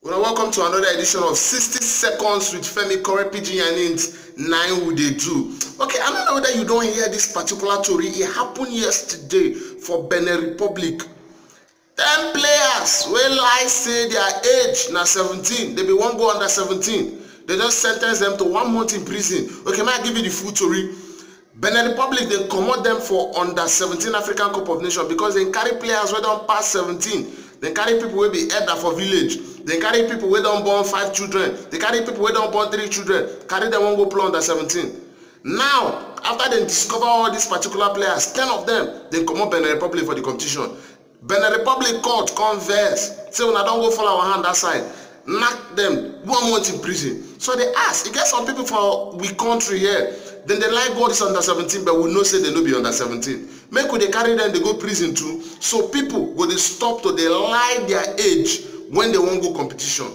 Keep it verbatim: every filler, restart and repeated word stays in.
Una welcome to another edition of sixty Seconds with Femi Kore Pidgin Yanins. Nine we dey do. Okay, I don't know whether you don't hear this particular story. It happened yesterday for Benin Republic. Ten players wey lie say their age na seventeen, they be wan go under seventeen. They just sentence them to one month in prison. Okay, may I give you the full story? Benin Republic, they comot them for under seventeen African Cup of Nations because they carry players wey don pass seventeen. They carry people wey be elder for village. They carry people wey don born five children. They carry people wey don born three children. Carry them wan go play under seventeen. Now, after they discover all these particular players, ten of them, they comot Benin Republic for the competition. Benin Republic court come vex, say una don go follow our hand that side. Knack them one month in prison. So they ask, e get some people for we country here, then they like go this under seventeen, but we know say they no be under seventeen. Make we dey carry them, they go prison too. So people go dey stop to dey lie their age when they wan go competition.